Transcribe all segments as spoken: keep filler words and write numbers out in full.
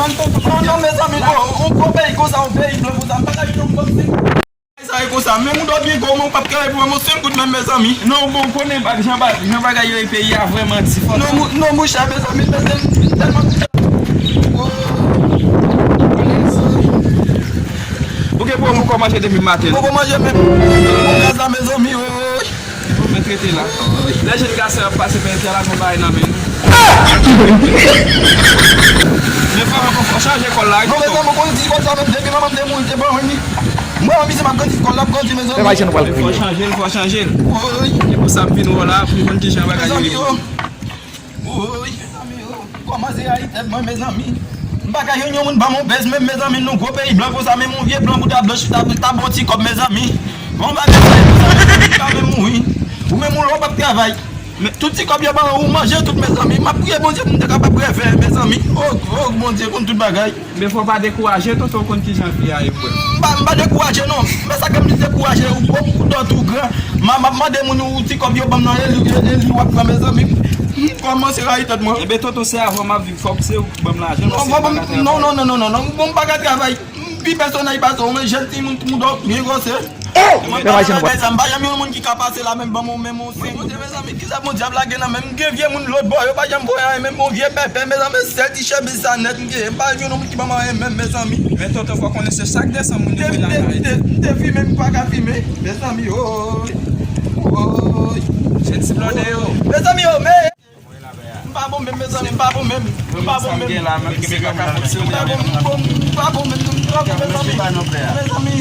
Non, non, mezanmi, non, yon gwo peyi konsa, yon peyi blan konsa, m pa ka jwenn yon gwo peyi. Sa e konsa, menm ou dwe byen gwo, men w p ap kare pou mwen, yon senk goud menm, mezanmi. Non, bon, ou konnen, ba-, jan ba-, jan bagay yo ye peyi a vrèman difisil. Non, mou-, non, monchè, mezanmi, mezanmi, tèlman. Ou gen pwoblèm pou kòmanse depi maten. Poko manje menm. Bon, gaz la, mezanmi, wi, wi, wi. Mwen trete la. Lè jèn gason ap pase pèn tè la, gon bagay nan men nou. Men fò, fò, fò chanje kòl la. Non, mezanmi, ou konn di kòl sa menm, depi manman m te mouri, te ban mwen ni. Mwen, mwen, misye, m ap grandi, kòl la ap grandi, mezanmi. Fò chanje l, fò chanje l. Wi. E pou sa m vin wè w la, pou m konn kijan bagay yo ye. Mezanmi, yo. Wi, mezanmi, yo. Kòmanse rayi tèt mwen, mezanmi. M pa ka jwenn yon moun ban m yon bèz menm, mezanmi, nan gwo peyi blan konsa, menm yon vye blan bouda blanch ta, ta bon ti kòb, mezanmi. Bon bagay sa, mezanmi, pa menm mouri. Ou menm ou lò p ap travay. Men tout ti kòb yo ban ou, ou manje tout, mezanmi. M ap priye Bondye pou m te kapab reveye, mezanmi. O, o, Bondye konn tout bagay. Men fò w pa dekouraje, tonton, w konn kijan vi a ye, frè. M pa, m pa dekouraje, non. Men sa k fè m dekouraje, ou, ou, ou dòt, ou gran. M a, m ap mande moun, ou ti kòb yo ban m nan, e li, e, e li w ap pran, mezanmi. M kòmanse rayi tèt mwen. Enben, tonton, se avè w m ap viv, fòk se ou ki ban m lajan, non, non, non, non, non, non, non, m pa ka travay. M pi pèsonèl pase w, men jèn timoun, timoun dòt, byen gwosè. Oh! Mwen pa nan bagay sa, m pa janm yon moun ki ka pase la, menm ban m, menm yon senk. Mezanmi, kisa Bondye ap lage nan men m? M gen vye moun lòt bò, yo pa janm voye anyen, menm yon vye pèpè, mezanmi, sèl ti chemiz sa nèt m gen, m pa jwenn yon moun ki ban m anyen menm, mezanmi. Men tonton, fò konnen se chak desanm moun yo vin lakay. M te, m te, m te fimen, m pa ka fimen, mezanmi, oy, oy. Jèn ti blòdè yo. Mezanmi, yo, men. M pa bon menm, mezanmi, m pa bon menm. M pa bon menm. M pa bon, m pa bon, m pa bon menm, m pa bon, mezanmi. Mezanmi,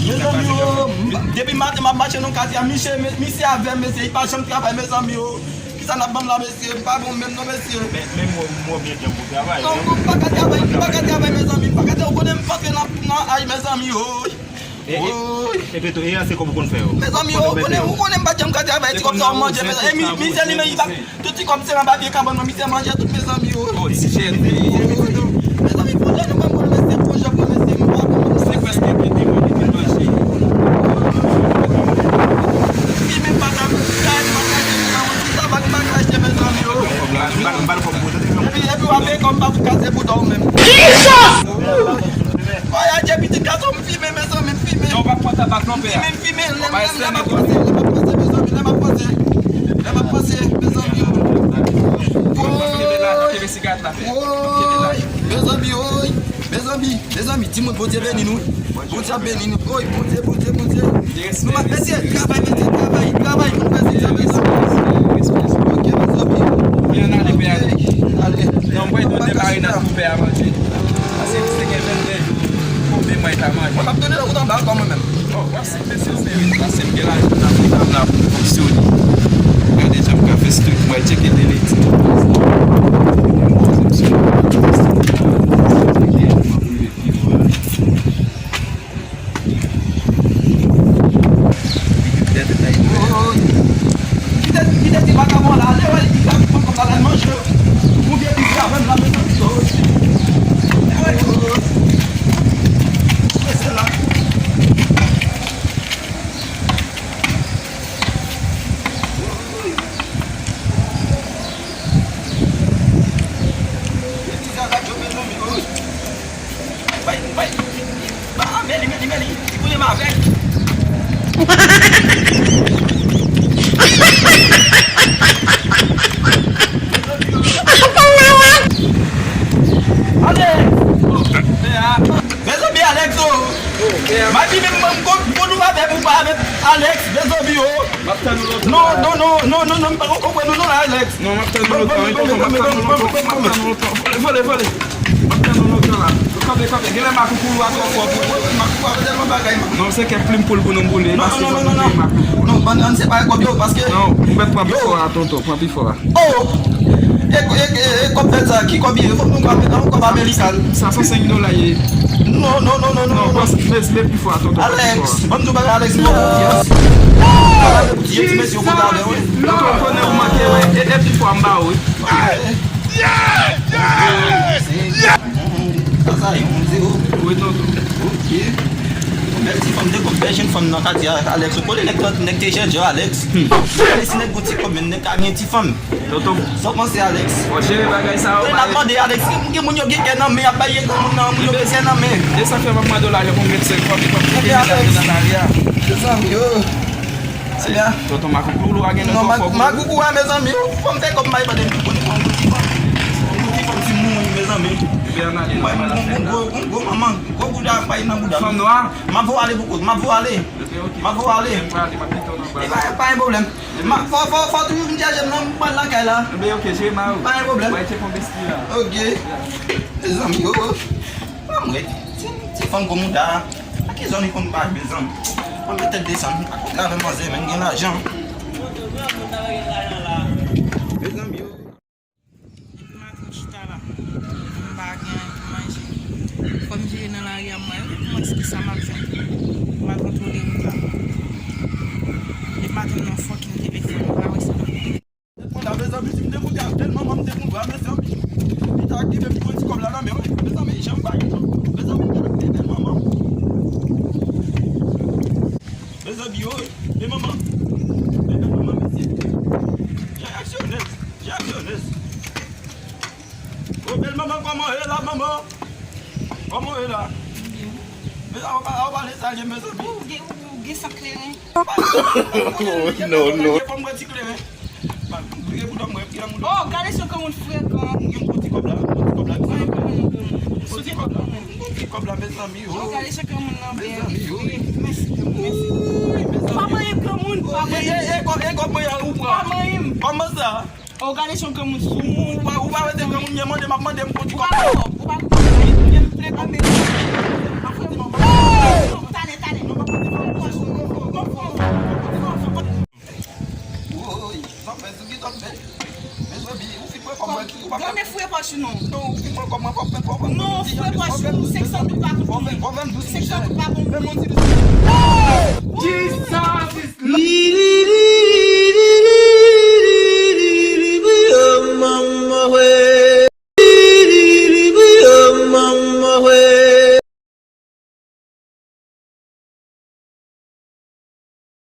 mezanmi, yo, m, depi maten m ap mache nan katye a, misye, misye avè m, mesye, li pa janm travay, mezanmi, yo. Kisa n ap ban m la, mesye? M pa bon menm, non, mesye. Men, men mwen, mwen byen djanm pou travay. Non, m pa ka travay, m pa ka travay, mezanmi, m pa ka travay. Ou konnen m pantre nan, nan ay, mezanmi, yo. E, e, epi tou, e an se kòb ou konn fè yo? Mezanmi, ou konnen, ou konnen m pa janm ka travay ti kòb sa w manje, mezanmi. E mi, misye li menm, li pa, tout ti kòb se nan papye kabann mwen, misye manje tout, mezanmi, yo. Oh, ti jèn, mezanmi, fò jèn nou ban m konn mesye, fò jèn konn mesye, m pa konn mesye. Se prèske de demen li te manje. Li menm pa ka, pa ka, pa ka, ti tabak, pa ka achte, mezanmi, yo. Kòb la, m ba l, m ba l kòb pou tande. Epi, epi w ap peye kòb pa pou kase bouda w menm. Jesus! Oy, adye pitit gason m fimen, mezanmi, m fimen. Non, w pa pran tabak non, pè a. M fimen, m fimen, lè m, lè m ap panse, lè m ap panse, mezanmi, lè m ap panse. Lè m ap panse, mezanmi, yo. Kenbe la, kenbe sigarèt la, pè. Kenbe la. Mezanmi, oy. Mezanmi, mezanmi, timoun, Bondye beni nou. Bondye ap beni nou. Oy, Bondye, Bondye, Bondye. Nou pa, mesye, travay, mesye, travay, travay, nou fè se travay sa. Ok, mezanmi. Byen ale, pè a. Ale. Non, mwen, nou demare nan kou pè a manje. Paske misye gen vennde jou, konbyen mwen ta manje. Mwen p ap tounen nan wout anba ankò mwen menm. Oh, w ap site mesye, se vin pase m gen lajan nan konta m la pou m fonksyone. Gade jan m ka fè strik mwen, tcheke tele ti. Kite, kite ti vakabon la, ale wè li ki ka pran kòb la, l al manje. Ou vye piti avè m la, mezanmi, yo. Rete la. Bay, bay. Ba, men li, men li, men li. Li konnen m avèg. Alex! Mezanmi, Alex, oh! Madi menm, mwen, m konn, konn ou avè m ou pa avè Alex, mezanmi, oh! M ap tann ou lontan. Non, non, non, non, non, non, m pa konn konprann ou non, Alex. Non, m ap tann ou lontan, wi, tonton, m ap tann ou lontan, m ap tann ou lontan. Vole, vole, vole. M ap tann ou lontan la. Kanpe, kanpe. Genlè makoukou a twò fò pou ou. Makoukou a tèlman bagay, man. Non, se kèk plim poul pou nou boule. Non, non, non, non, non. Non, bann nan se pa kòb yo, paske. Non, ou mèt pran pi fò a, tonton, pran pi fò a. Oh! E, e, e, e kòb vèt sa, ki kòb li ye? Fòk nou ka met nan kòb amerikan. Sa san senk dola ye. Non, non, non, non, non, non. Pran, mete, mete pi fò a, tonton, pran pi fò a. Alex, ban m di w bagay, Alex, m pa konfyans. Ti mesye yo konn avè w, wi. Tonton, konnen ou manke, wi. E, e pi fò a m ba ou, wi. Sa, sa, yon zewo. Wi, tonton. Ok. Ti fanm de kòb, bèl jenn fanm nan katye a, Alex, ou konnen nèg, nèg te jèjè, Alex. Hmm. Gade si nèg gon ti kòb, men nèg ka gen ti fanm. Tonton. Sa w panse, Alex? Bon, jere bagay sa yo. Mwen ap mande, Alex, gen moun yo gen kè nan men, y ap bay granmoun nan, moun yo gen kè nan men. E sa fè m ap mande w lajan pou m met sèk fanm, fanm ki te nan lari a. Mezanmi, yo. Se byen. Tonton Makout, ou lou a gen nan kò fò. Non, Makout, a, mezanmi, yo. Fò m fè kòb, m bay bande m pou konn yon ti fanm. Yon ti fanm ti moun, mezanmi. Yon gwo, yon gwo manman, gwo bouda, bay nan bouda. Fanm nwa? M ap voye ale pou kout, m ap voye ale. Ok, ok. M ap voye ale. Mwen prale, m ap kite w nan baz. E pa, pa gen pwoblèm. Ma, fò, fò, fò toujou vin chèche m nan, m pral lakay la. Enben, ok, jere ma ou. Pa gen pwoblèm. Mwen tcheke yon besti la. Ok. Mezanmi, yo. Pa mwen. Ti, ti fanm gwo mouda. A ki zòn li konn bay, mezanmi? Mwen mete tèt desann. Pa konn avè manzè, men gen lajan. Mezanmi, yo. Depi maten m chita la, m pa gen anyen pou manje. Fò m jere nan lari a, m wè kòman, kisa m ap jwenn. M al kontwole wout la. Depi maten m nan fucking telefòn, m pa wè sa. Mezanmi, si m te moute ak bèl manman m, te konn bra, mezanmi. Li ta rive m pran ti kòb la nan men, wi. Mezanmi, jan m bay, mezanmi, bèl manman. Mezanmi, yo, bèl manman. Bèl manman, mesye. Jan aksyonè. Jan aksyonè. Ô, bèl manman, kòman w ye la, manman? Kòman w ye la? Mezanmi, ou pa, ou pa lè salye, mezanmi. Ou gen, ou gen san kleren. Oh, no, no. Fò m wè ti kleren. Priye pou dòm mwen, priye pou dòm. Oh, gade se granmoun frekan. Gen yon ti kòb la, yon ti kòb la, yon ti kòb la, yon ti kòb la, mezanmi, oh. Oh, gade se granmoun nan bèl. Mezanmi, oh. Mèsi, mèsi. Ou pa manyen granmoun, ou pa manyen. E, e, e, kòb, e, kòb mwen an, ou pran. Ou pa manyen m. Kòman sa? Oh, gade se granmoun sou. Ou, ou pa, ou pa rete granmoun, mwen mande, m ap mande m pou ti kòb la. Ou pa, ou pa, ou pa. Talè, talè. Woy, sa fè, sa ki sa fè? Mezanmi, ou fin pran kòb mwen ki ou pa fè. Gade fouye pòch ou non. Non, ou fin pran kòb mwen, fò fè, fò fè. Non, fouye pòch ou, senk san goud pa pou mwen. Fò fè, fò fè m dous, senk san goud pa pou mwen.